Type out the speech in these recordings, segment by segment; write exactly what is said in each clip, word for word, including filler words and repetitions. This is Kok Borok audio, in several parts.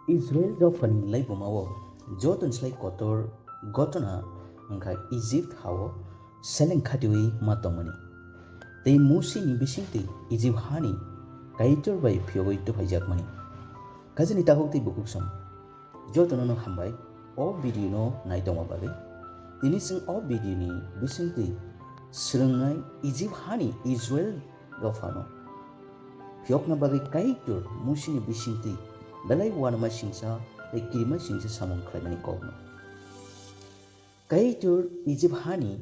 Israel dophani laibumao jotono slai kotor gotona wngkha Egypt hao seleng khatiwi ma tongmani. Tei Musini bisingtwi Egypt hani Kaitor bai phiyogwi tuphaijakmani. Kajini takhuk tei bukhuk song. Jotono no hambai o video no nai tongma bagwi. Tini chwng o video ni bisingtwi swrwngnai Egypt hani Israel dophano phiyokna bagwi Kaitor Musini bisingtwi belai uanama singcha tei kirima singcha samung khlaimani kokno. Kaitor Egypt hani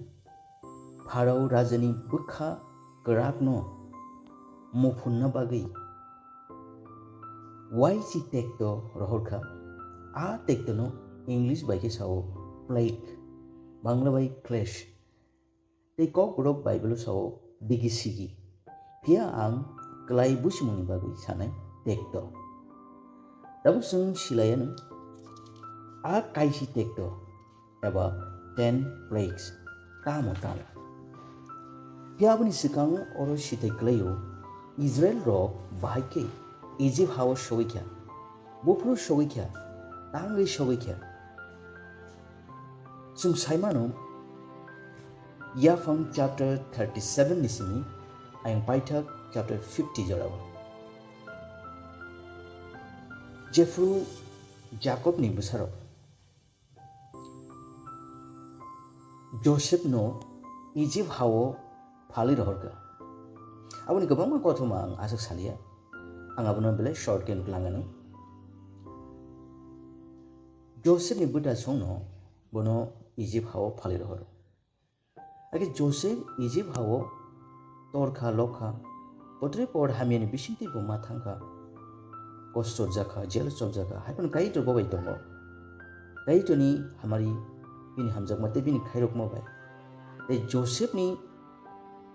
Pharaoh rajani bwkha kwrakno muphunna bagwi waisi tekto rohorkha. A tektono English bai khe sao plague, Bangla bai clash. Tei Kokborok Bible-o sao bigi sigi. Phiya ang klai busimungni bagwi sanai tekto. Tabuk chwng silaiya nung a kaisi tekto eba ten plagues tamo tamo. Phiya aboni swkang oro sitai kwlaio Israel rok bahai khe Egypt hao sogwi kha, buphuru sogwi kha, tangwi sogwi kha. Chwng sai mano, Yaphang chapter thirty-seven ni simi ayang paithak chapter fifty jorao. Jephru Jakob ni bwsarok Joseph no Egypt hao phalwi rohorkha. Aboni kwbangma kothoma ang aswk saliya. Ang abono belai short khe nuklang ano. Joseph ni bwtasongno bono Egypt hao phalwi rohoro. Hakhe Joseph Egypt hao torkha lokha, potrwi por hamyani bisingtwi bo ma thangkha. Kosto jakha, jel chopjakha, hai phano Kaitor bo bai tongo. Kaitorni hamari bini hamjakma tei bini khairokma bai. Tei Joseph ni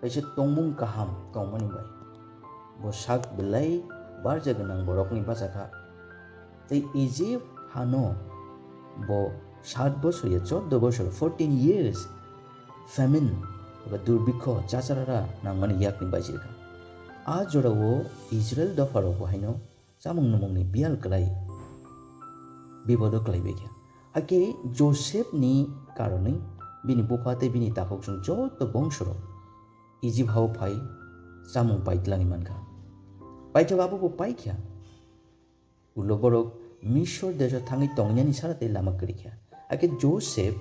kaisa tongmung kaham tongmani bai. Bo sak belai barja gwnang borokni bachakha. Tei Egypt hano bo sat bosor ya choddo bosor, fourteen years, famine eba durbikho chacharara nangmani yakni bajirkha. A jorao Israel dopharok bo haino chamung numungni biyal kwlai bibodo kwlaibaikha. Hakhe Joseph ni karonwi bini bupha tei bini takhuk chwng joto bongsorok Egypt hao phai chamung pai twlangwi mankha. Paithak abo bo paikha. Ulo borok Misor deso thangwi tongyani sara tei lama kwrwikha. Hakhe Joseph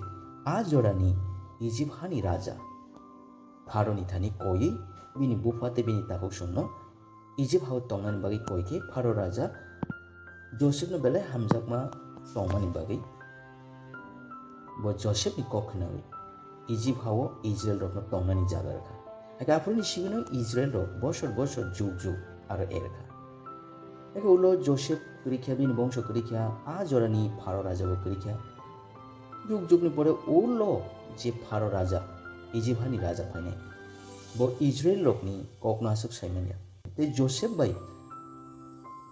a jorani Egypt hani raja Pharaoni thani koiwi bini bupha tei bini takhuk chwngno Egypt hao tongnani bagwi koi khe Pharaoh raja Josephno belai hamjakma tongmani bagwi bo Josephni kok khnawi Egypt hao Israel rokno tongnani jaga rwkha. Hakhe aphuruni simi'-no Israel rok bosor bosor jug jug aro erkha. Hakhe ulo Joseph kwrwikha, bini bongso kwrwikha, a jorani Pharaoh raja bo kwrwikha. Jug jugni pore ulo je Pharaoh raja, Egypt hani raja phainai, bo Israel rokni kokno aswk saimanya. Tei Joseph bai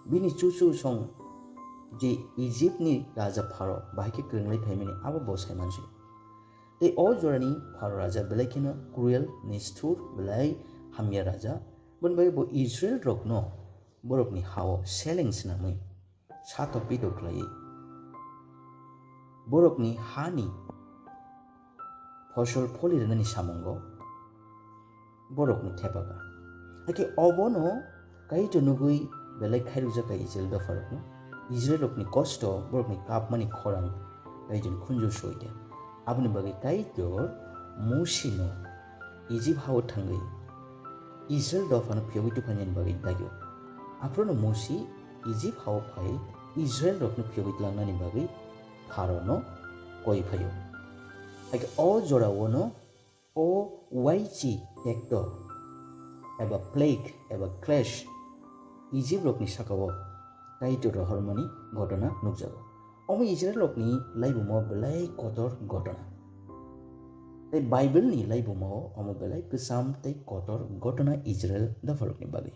bini chuchu song je Egypt ni raja Pharaoh bahai khe kwrwnglai phaimani abo bo saimanswi. Tei o jorani Pharaoh raja belai kheno cruel, nisthur, belai hamya raja. Boni bagwi bo Israel rokno borokni hao seleng swnamwi satok pitok khlaiwi borokni hani phosol pholi rwnani samungo borokno thepakha. Hakhe obono Kaitor nugwi belai khairokjakha Israel dopharokno. Israel rokni kosto, borokni kapmani khorang Kaitorni khunju soikha. Aboni bagwi Kaitor Musino Egypt hao thangwi Israel dophano phiyogwi tuphainani bagwi dagio. Aphuru Musi Egypt hao phai Israel rokno phiyogwi tlangnani bagwi Pharaono koi phaio. Hakhe o jorao no o waichi tekto eba plague eba clash Egypt rokni sakao Kaitor rohormani ghotona nukjago. Omo Israel rokni laibumo belai kotor ghotona. Tei Bible ni laibumo omo belai kwcham tei kotor ghotona Israel dopharokni bagwi.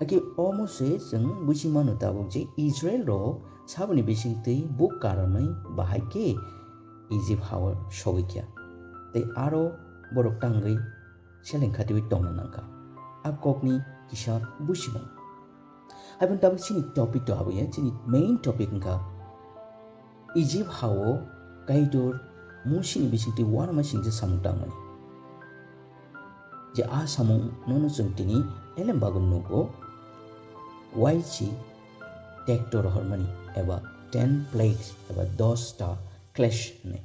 Hakhe omo se chwng buisi mano tabuk je Israel rok saboni bisingtwi buk karonwi bahai khe Egypt hao sogwi kha. Tei aro borok tangwi seleng khatiwi tongna nangkha. A kokni kisa busimung. Haiboni tabuk chini topic to habwi ya, chini main topic wngkha Egypt hao Kaitor Musini bisingtwi uanama singcha samung tangmani. Je a samung nono chwng tini elem bagwi nugo, uaisi tekto rohormani eba ten plagues eba dos ta clash hwnwi.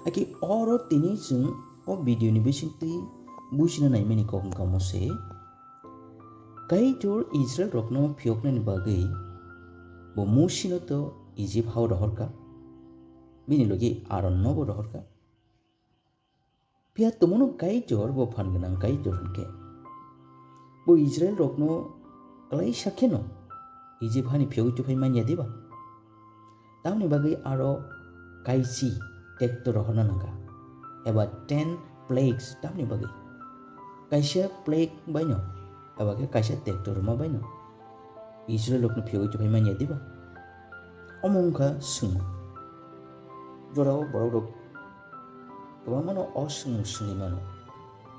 Hakhe oro tini chwng o video ni bisingtwi bujina naimani kok wngkha Mose. Kaitor Israel rokno phiyoknani bagwi bo Musino to Egypt hao rohorkha, bini logi Aaron no bo rohorkha. Phiya tongmano Kaitor bo phan gwnang Kaitor hwnkhe. Bo Israel rokno klaisa kheno Egypt hani phiyogwi tuphai manya diba? Tamni bagwi aro kaisi tekto rohorna nangkha, eba ten plagues tamni bagwi? Kaisa plague baino, eba khe kaisa tekto rwma baino Israel rokno phiyogwi tuphai manya diba? Omo wngkha swngmung. Jorao borok rok kwbangmano o swngmung swngwi mano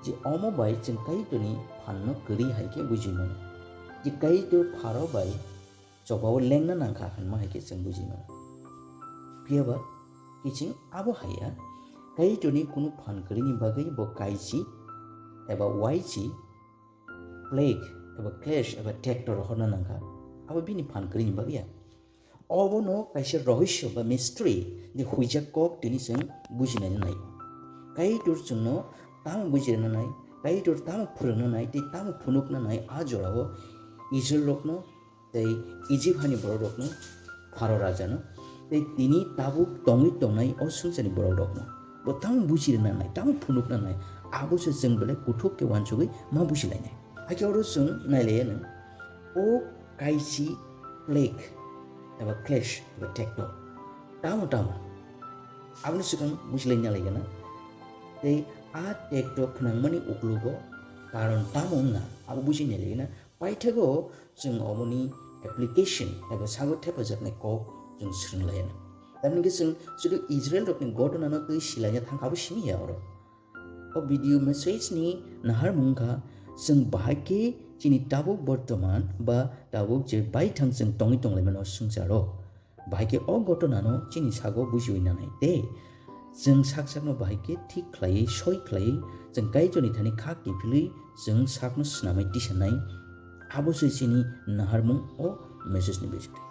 je omo bai chwng Kaitorni phanno kwrwi hai khe bujui mano, je Kaitor Pharo bai chobao lengna nangkha hwnma hai khe chwng bujui mano. Phiyaba kiching abo haiya, Kaitorni kunu phan kwrwini bagwi bo kaisi eba uaisi plague eba clash eba tekto rohorna nangkha, abo bini phan kwrwini bagwi ya. Obono kaisa rohosyo ba mystery ni huijak kok tini chwng bujinai nai. Kaitor chwngno tamo bujirina nai, Kaitor tamo phwrwngna nai, tei tamo phunukna nai, a jorao Israel rokno tei Egypt hani borok rokno, Pharo rajano, tei tini tabuk tongwi tongnai o swngcharni borok rokno bo tamo bujirina nai, tamo phunukna nai, abo se chwng belai kuthuk khe uansugwi ma bujilainai. Hakhe oro chwng nailaiyano, o kaisi plague eba clash eba tekto tamo tamo, aboni swkang bujilai nalaigana. Tei a tekto khnangmani uklogo karon tamo wngna abo bujinai laigana. Paithago chwng omoni application eba sago thepajaknai kok chwng swrwng laiyana. Tamni khe chwng sudu Israel rokni gotonano twi silaina thangkha abo simi ya oro. O video message ni naharmung wngkha, chwng bahai khe chini tabuk bortoman ba tabuk je baithang chwng tongwi tonglaimano swngcharo. Bahai khe o gotonano chini sago bujiwi nanai tei chwng sak sakno bahai khe thik khlaiwi, soi khlaiwi, chwng Kaitorni thani kha kiphilwi chwng sakno swnamwi tisanai. Abo se chini naharmung o message ni bisingtwi.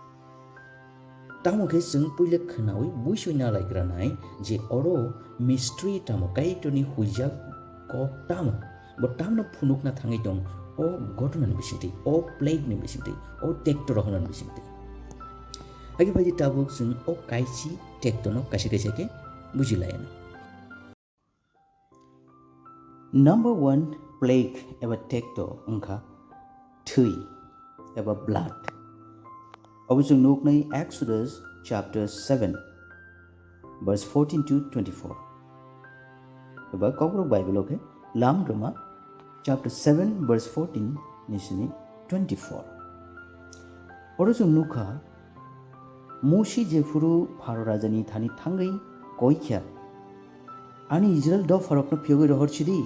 Tamo khe chwng puila khwnawi buisui nalaigranai je oro mystery tamo, Kaitorni huijak kok tamo, bo tamno phunukna thangwi tong o gotonani bisingtwi, o plague ni bisingtwi, o tekto rohornani bisingtwi. Hakhe phaidi tabuk chwng o kaisi tektono kaisa kaisa khe bujilaiyana. Number one plague eba tekto wngkha thwi eba blood. Obo chwng nuknai Exodus chapter seven, verse fourteen to twenty-four. Eba Kokborok Bible o khe Lamrwma chapter seven, verse fourteen ni simi twenty-four. Oro chwng nukha, Musi jephuru Pharo rajani thani thangwi koi kha, "Ani Israel dopharokno phiyogwi rohor sidi.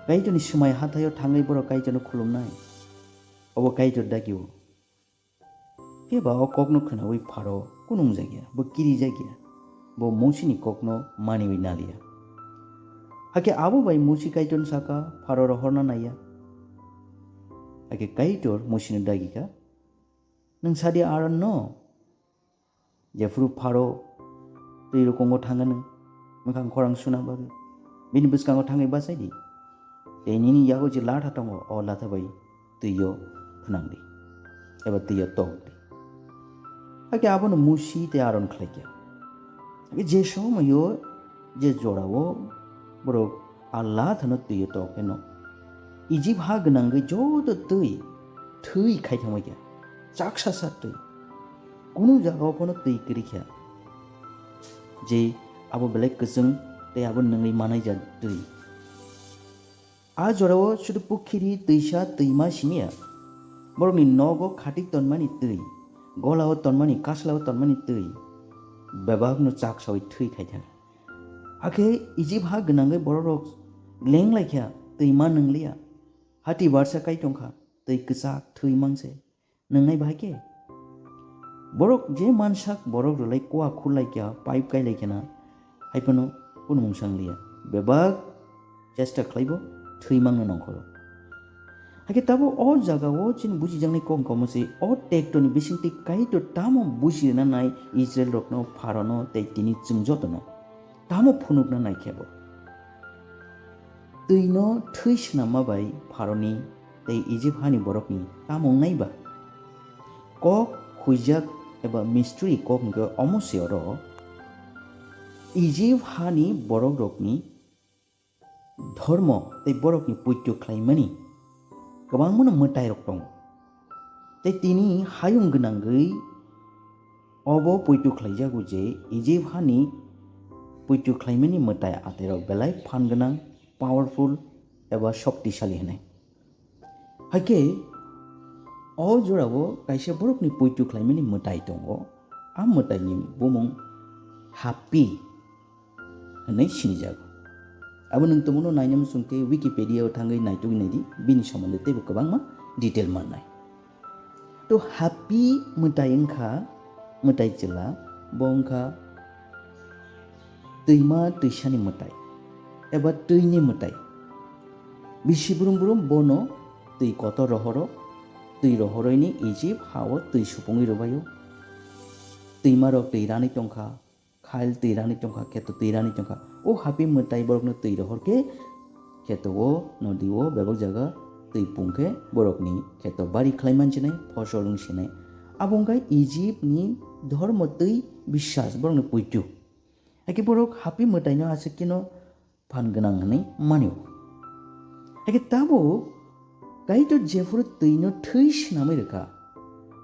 Kaitorni swmai hathaio thangwi borok Kaitorno khulumnai." Obo Kaitor dagio. Phiya ba o kokno khwnawi Pharo kunung jakya, bo kiri jakya, bo Musini kokno maniwi naliya. Hakhe abo bai Musi Kaitorno saka, Pharo rohorna naiya. Hakhe Kaitor Musino dagikha, "Nwng sadi Aaronno, jephuru Pharo twi rukungo thangano, mwkhang khorang suna bagwi, bini bwskango thangwi bachai di. Tei nini yago je latha tongo, o latha bai twio phnang di, eba twio tok di." Hakhe abono Musi tei Aaron khlai kha. Hakhe je somoio je jorao borok a lathano twio tok pheno, Ijip ha gwnangwi joto twi thwi khai thangbai kha, chaksa sa twi, kunu jagao phano twi kwrwi kha, je abo belai kwchwng tei abo nungwi manai ja twi. A jorao sudu pukhiri, twisa, twima simi ya. Borokni nogo khati tonmani twi, golao tonmani, kaslao tonmani twi, bebakno chak sawi thwi khai thang. Hakhe Ijip ha gwnangwi bororok leng lai kha, twima nung liya. Hati barsa kai tong kha, twi kwchak thwi mang se. Nwngnai bahai khe borok je mansak borok rwlai kua khurlai kha, pipe kailai khena, hai phano kunu mung sangliya. Bebak chesta khlaibo thwi mangno nongkhoro. Hakhe tabuk o jagao chini buchijaknai kok wngkha omo se, o tekto ni bisingtwi Kaitor tamo buchi rwna nai Israel rokno, Pharaono tei tini chwng jotono tamo phunukna nai khe bo. Twino thwi swnamma bai Pharaoni tei Ijip hani borokni tamo wngnai ba? Kok huijak eba mystery kok hwnkhe omo se oro, Ijip hani borokrokni dhormo tei borokni poito khlaimani kwbangmano mwtairok tongo. Tei tini hayung gwnangwi obo poito khlaijago je Ijip hani poito khlaimani mwtai atairok belai phan gwnang, powerful eba shoktisali hwnwi. Hakhe o jorao kaisa borokni poito khlaimani mwtai tongo. A mwtaini bumung Hapi hwnwi sinijago. Abo nwng tongmano naina muchung khe Wikipedia o thangwi naitugwi naidi, bini somondo teibo kwbangma detail mannai. To Hapi mwtai wngkha, mwtai chwla, bo wngkha twima twisani mwtai eba twini mwtai. Bisi brum brum bono twi kotor rohoro, twi rohoroini Ijip ha-o twi supungwi rwbaio. Twimarok twi rani tongkha, khail twi rani tongkha, kheto twi rani tongkha. O Hapi mwtai borokno twi rohor khe, kheto o nodi o bebak jaga twi pung khe borokni kheto bari khlai mansinai, phosol wng sinai. Abo wngkha Ijipni dhormo twi biswas borokni poito. Hakhe borok Hapi mwtaino aswk kheno phan gwnang hwnwi mani-o. Hakhe tabuk Kaitor jephuru twino thwi swnamwi rwkha,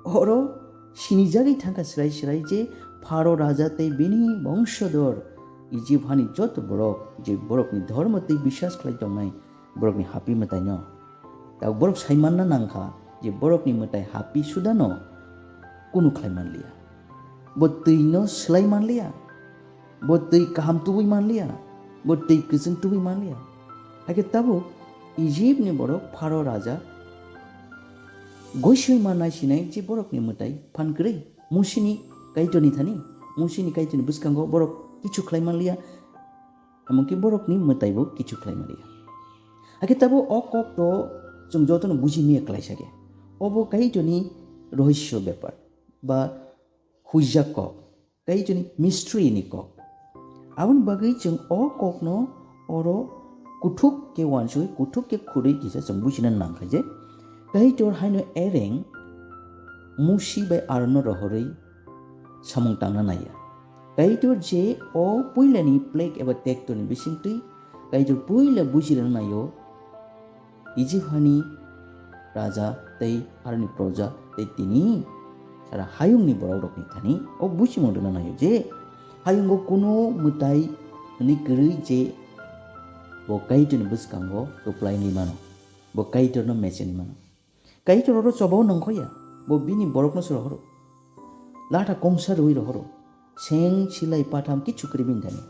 oro sinijagwi thangkha srai srai je Pharo raja tei bini bongsodor, Ijip hani joto borok, je borokni dhormo tei biswas khlai tongnai, borokni Hapi mwtaino. Tabuk borok sai manna nangkha je borokni mwtai Hapi sudano kunu khlai manliya. Bo twino swlai manliya. Bo twi kaham tubui manliya, bo twi kwchwng tubui manliya. Hakhe tabuk Ijipni borok Pharo raja goisoi ma naisinai je borokni mwtai phan kwrwi, Musini Kaitorni thani, Musini Kaitorni bwskango borok kichu khlai manliya, emonki borokni mwtaibo kichu khlai manliya. Hakhe tabuk o kokto chwng jotono buji miya klaisa khe. Obo Kaitorni rohosyo bepar ba huijak kok, Kaitorni mystery ni kok. Aboni bagwi chwng o kokno oro kuthuk khe uansugwi, kuthuk khe khurwi kisa chwng buchina nangkha je Kaitor haino ereng Musi bai Aronno rohorwi samung tangna naiya. Kaitor je o puilani plague eba tektorni bisingtwi Kaitor puila bujirwna naio, Ijip hani raja tei aroni proja tei tini sara hayungni borokrokni thani o buchimung rwna naio je hayungo kunu mwtai hwnwi kwrwi je bo Kaitorni bwskango kwplai wngwi mano, bo Kaitorno mechenwi mano. Kaitor oro chobao nongkhoya, bo bini borokno se rohoro. Latha kongsa rwui rohoro. Seng silai patham kichu kwrwi bini thani.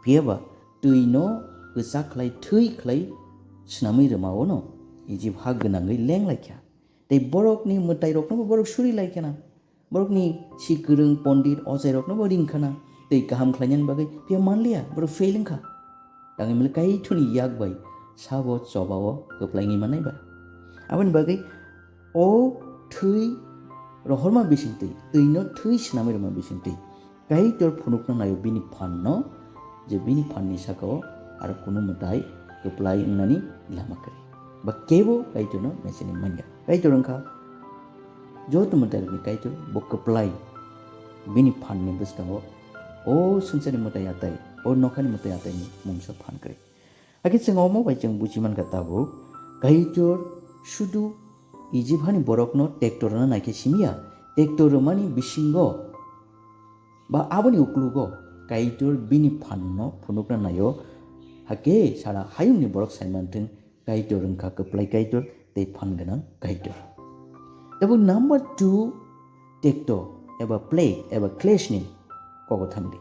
Phiyaba twino kwchak khlai thwi khlai swnamwi rwmao no Ijip ha gwnangwi leng lai kha. Tei borokni mwtairokno bo borok suri lai khana. Borokni si kwrwng pondit ochairokno bo ring khana. Tei kaham khlainani bagwi phiya manliya, borok fail wngkha. Tangwi mili Kaitorni yak bai sabo chobao kwplai wngwi mannai ba. Aboni bagwi o thwi rohorma bisingtwi, twino thwi swnamwi rwma bisingtwi Kaitor phunukna naio bini phanno, je bini phanni sakao aro kunu mwtai kwplai wngnani lama kwrwi. Ba kebo Kaitorno mecheni manya. Kaitor wngkha joto mwtairokni Kaitor, bo kwplai bini phanni bwskango o swngcharni mwtai atai, o nokhani mwtai ataini mungsa phan kwrwi. Hakhe chwng omo bai chwng buji mankha tabuk, Kaitor sudu Ijip hani borokno tektor rwna naikhe simiya, tektor rwmani bisingo ba aboni uklogo Kaitor bini phanno phunukna naio, hakhe sara hayungni borok sai manthwng, Kaitor wngkha kwplai Kaitor tei phan gwnang Kaitor. Tabuk number two tekto eba plague eba clash ni kogo thangdi.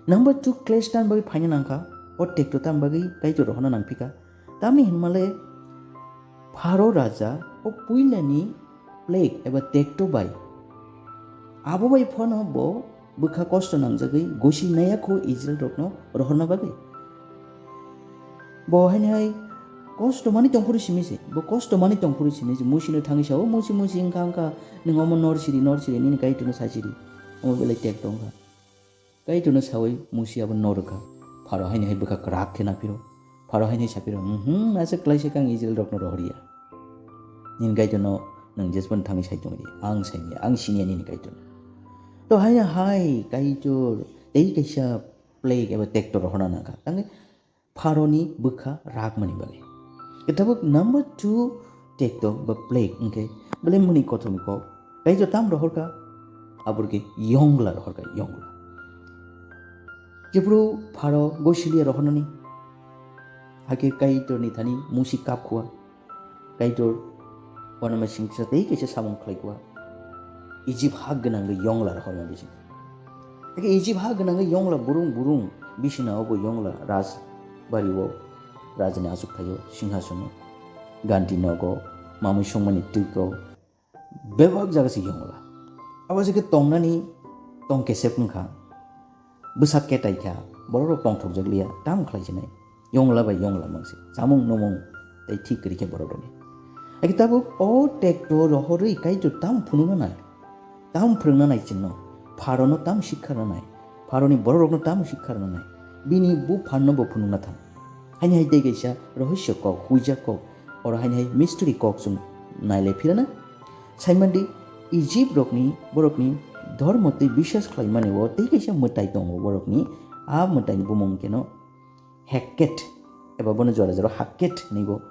Number two clash tan bagwi phaina nangkha, o tekto tan bagwi Kaitor rohorna nangphika. Tamni hinmale Pharo raja o puilani plague eba tekto bai. Abo bai phano bo bwkha kosto nangjagwi gosi naiya kho Israel rokno rohorna bagwi. Bo haini hai kosto mani tongphuru simi se, bo kosto mani tongphuru simi se, Musi no thangwi sao, "Musi, Musi, wngkha, wngkha, nwng omo nor siri, nor siri, nini Kaitorno sa siri, omo belai tekto wngkha." Kaitorno sawi Musi abo nor rwkha. Pharo haini hai bwkha kwrak khe naphiro. Pharo haini hai saphiro, "Mhm, aswk klaisa khe ang Israel rokno rohorya. Nini Kaitorno nwng jesbon thangwi sai tongdi, ang saimya, ang siniya nini Kaitorno." To haini hai Kaitor tei kaisa plague eba tekto rohorna nangkha. Tangwi Pharoni bwkha rakmani bagwi. Tabuk number two tekto ba plague hwnkhe belai mwnwi kothomni kok. Kaitor tam rohorkha, aborokhe yongla rohorkha, yongla. Jephuru Pharo gosiliya rohornani, hakhe Kaitorni thani Musi kapkhua. Kaitor uanama singsa tei kaisa samung khlaikua. Ijip ha gwnangwi yongla rohorma bising. Hakhe Ijip ha gwnangwi yongla burung burung bisina obo yongla rajbari o rajani achuk thaio singhasono, ganti nogo, mamui songmani twiko, bebak jaga se yongla. Abo se khe tongnani tong kesep wngkha. Bwsak ketai kha, borok rok tongthokjak liya, tam khlai sinai. Yongla bai yongla mangsi, chamung numung tei thik kwrwi khe borok rokni. Hakhe tabuk o tekto rohorwi Kaitor tam phunukna nai, tam phrwngna nai chwngno, Pharono tam sikharna nai, Pharoni borok rokno tam sikharna nai, bini bu phanno bo phunukna thang. Haini hai tei kaisa rohosyo kok, huijak kok, oro haini hai mystery kok chwng nailai phirana. Saimandi, Ijip rokni borokni dhormo tei biswas khlaimani o tei kaisa mwtai tongo borokni, a mwtaini bumung keno Heket, eba bono jora jora Haket hinwi bo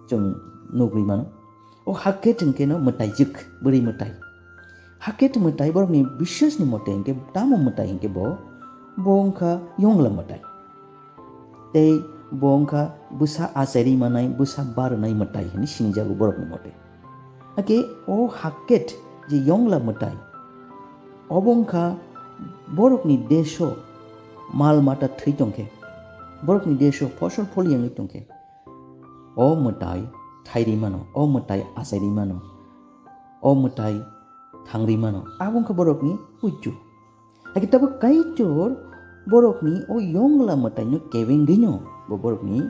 chwng nugwi mano. O Haket hwnkhe no mwtaijwk, bwrwi mwtai. Haket mwtai borokni biswasni mote hwnkhe tamo mwtai hwnkhe bo, bo wngkha yongla mwtai. Tei bo wngkha bwsa achairwi manai, bwsa barwnai mwtai hinwi sinijago borokni mote. Hakhe o Haket je yongla mwtai, obo wngkha borokni deso mal mata thwi tongkhe, borokni deso fosol pholi wngwi tongkhe, o mwtai thairwi mano, o mwtai achairwi mano, o mwtai thangrwi mano, abo wngkha borokni puitu. Hakhe tabuk Kaitor borokni o yongla mwtaino kebengwino bo borokni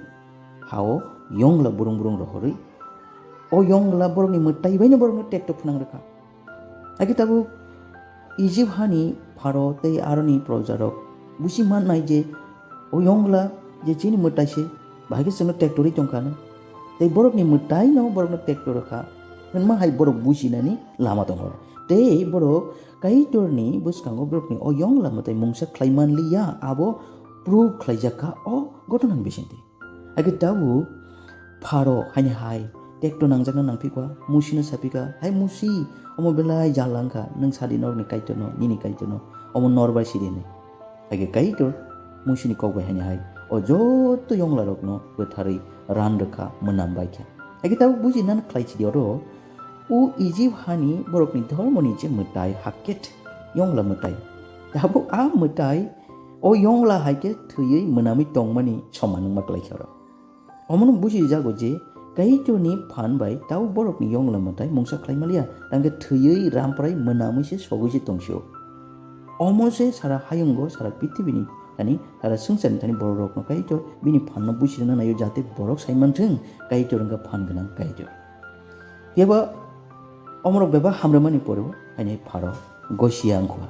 ha-o yongla burung burung rohorwi, o yongla borokni mwtai baino borokno tekto phwnang rwkha. Hakhe tabuk Ijip hani Pharo tei aroni projarok busi mannai je o yongla je chini mwtai se, bahai khe chwngno tektorwi tongkha hwnwi. Tei borokni mwtaino borokno tekto rwkha hwnma hai borok businani lama tongo. Tei borok Kaitorni bwskango borokni o yongla mwtai mungsa khlai manliya, abo proof khlaijak kha o gothanani bisingtwi. Hakhe tabuk Pharo haini hai tekto nangjakna nangphikha, Musino saphikha, "Hai Musi, omo belai jala wngkha, nwng sadi norokni Kaitorno, nini Kaitorno, omo nor bai sidi," hinwi. Hakhe Kaitor Musini kok bai haini hai o joto yonglarokno bwtharwi ran rwkha, mwnam bai kha. Hakhe tabuk buji nan khlai sidi oro, o Ijip hani borokni dhormoni je mwtai Haket, yongla mwtai. Tabuk a mwtai o yongla hai khe thwiwi mwnamwi tongmani soman wngma klai khe oro. Omono bujijago je Kaitorni phan bai tabuk borokni yongla mwtai mungsa khlai manliya, tangkhe thwiwi ramprai mwnamwi se sogwi se tongsio. Omo se sara hayungo, sara pithibini thani, sara swngcharni thani bororokno Kaitor bini phanno buchirina naio, jate borok sai manthwng Kaitor wngkha phan gwnang Kaitor. Phiya ba omorok bebak hamrwmani pore bo haini Pharo gosia wngkha.